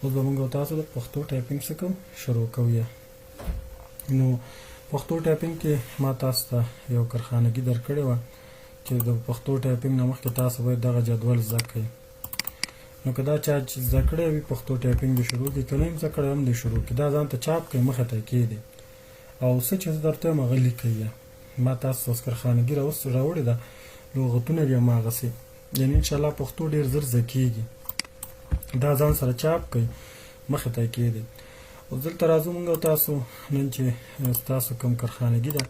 اوس به موږ تاسو د پښتو ټایپینګ څه کوو، شروع کوو یې. نو پښتو ټایپینګ کې ما تاسو ته یو کرخانګي درکړې وه چې د پښتو ټایپینګ نه مخکې تاسو باید دغه جدول زده کړئ. نو که دا چا چې زده کړی وي، پښتو ټایپینګ دې شروع کړي، که نه یې زده کړی هم دې شروع کړي. دا ځان ته چاپ کړئ، مخې ته یې کښېږدئ او څه چې زه درته وایم هغه لیکئ یې. ما تاسو ته اوس کرخانګي راوړې ده، لغتونه دي هماغسې، یعنې انشاءالله پښتو ډېر زر زده کېږي. دا ځان سره چاپ کړئ، مخې ته یې کښېږدئ. اوس دلته راځو موږ او تاسو نن چې ستاسو کوم کرخانګي ده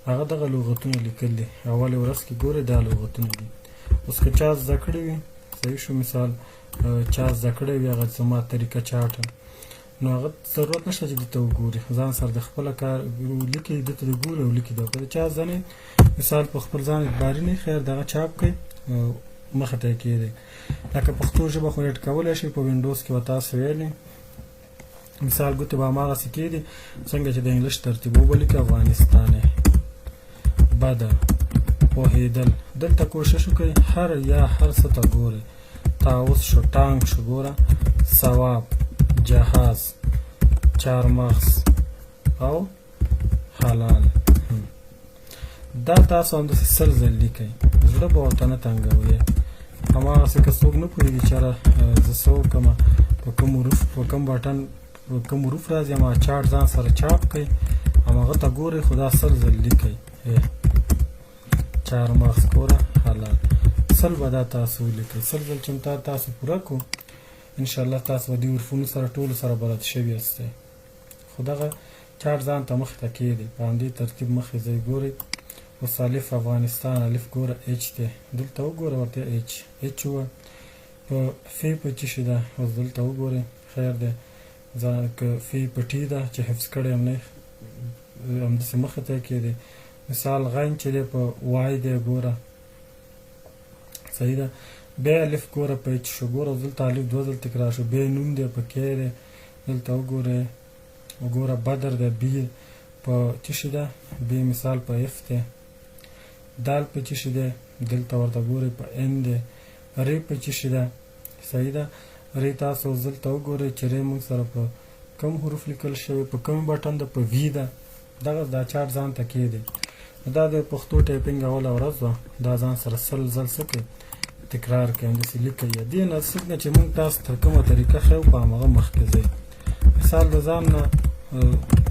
هغه دغه لغتونه لیکل دي. اولې ورځ کې ګورئ دا لغتونه دي. اوس که چا زده کړی وي، صحیح شو، مثال چا زده کړی وي هغه زما طریقه چاټه، نو هغه ضرورت نشته چې دته وګوري، ځان سره د خپله کار لیکي، دته د ګوري او لیکي. دا که چا زده نه، مثال په خپل ځان اعتباري نه، خیر دغه چاپ کړئ، مخه ته یې کښېږدئ. لکه پښتو ژبه خو ایډ کولی شئ په وینډوز کې به تاسو ویلي، مثال ګوتې به هماغسې کښېږدي څنګه چې د انګلیش ترتیب وبه لیکي. افغانستان بده پوهېدل، دلته کوشش وکړئ هر یا هر څه ته ګورئ. طاووس شو، ټانک شو، ګوره ثواب، جهاز، چارمغز او حلال. دا تاسو همداسې 100 ځل لیکئ، زړه به ورته نه تنګوئ. هماغسې که څوک نه پوهېږي چې یاره زه څه وکړم، په کوم حروف، په کوم بټن، په کوم حروف راځي، هماغه چارټ ځان سره چاپ کړئ، هماغه ته ګورئ، خو دا 100 ځل لیکئ. چارمغز، ګوره حلال، 100 به دا تاسو ولیکئ. 100 ځل چې تاسو پوره کړو، انشاءالله تاسو به دې حرفونو سره ټولو سره بلد شوي یاستئ. خو دغه چارټ ځان ته مخې ته کښېږدئ، په همدې ترتیب مخې ځئ. ګورئ اوس الف افغانستان، الف ګوره اچ دی، دلته وګوره ورته اچ اچ وه. په فی په څه شي ده؟ اوس دلته وګورئ، خیر دی، ځان که فی په ټي ده چې حفظ کړی هم نه، همداسې مخې ته یې کښېږدئ. مثال غین چې دی په وای دی، ګوره صحیح ده. بیا الف ګوره په اچ شو، ګوره دلته الف دوه ځل تکرار شو. بیا نون دی په کې دی، دلته وګورئ، وګوره بدر دی. بی په څه شي ده؟ بی مثال په اف دی. دال په څه شي دی؟ دلته ورته ګورئ، په ان دی. ری په څه شي ده؟ صحیح ده. ری تاسو اوس دلته وګورئ چې ری موږ سره په کوم حروف لیکل شوی، په کوم بټن ده، په وی ده. دغه دا چارټ ځان ته کښېږدئ. دا د پښتو ټایپینګ اوله ورځ وه. دا ځان سره 100 ځل څه کړئ، تکرار کړئ، همداسې لیکئ. دې نه څنګه چې موږ تاسو ته کومه طریقه ښیو په هماغه مخکې ځئ. مثال د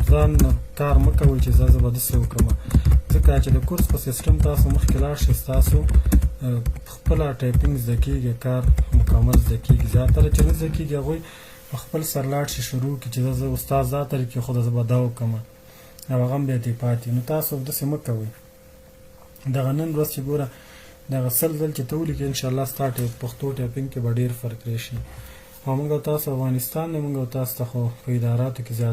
ځان نه کار مه کوئ چې زه به داسې وکړم، ځکه چې د کورس په سیستم تاسو مخکې لاړ شئ، ستاسو خپله ټایپینګ زده کېږي، کار مکمل زده کېږي. زیاتره چې نه زده کېږي هغوی په خپل سر لاړ شي، شروع کړي چې زه استاد دا طریقې خو زه به دا وکړم او هغه هم بیا ترې پاتې. نو تاسو داسې مه کوئ. دغه نن ورځ چې ګوره دغه 100 ځل چې ته ولیکې، انشاءالله ستا پښتو ټایپینګ کې به ډېر فرق راشي. او موږ تاسو افغانستان دی، موږ تاسو ته خو په اداراتو کې زیات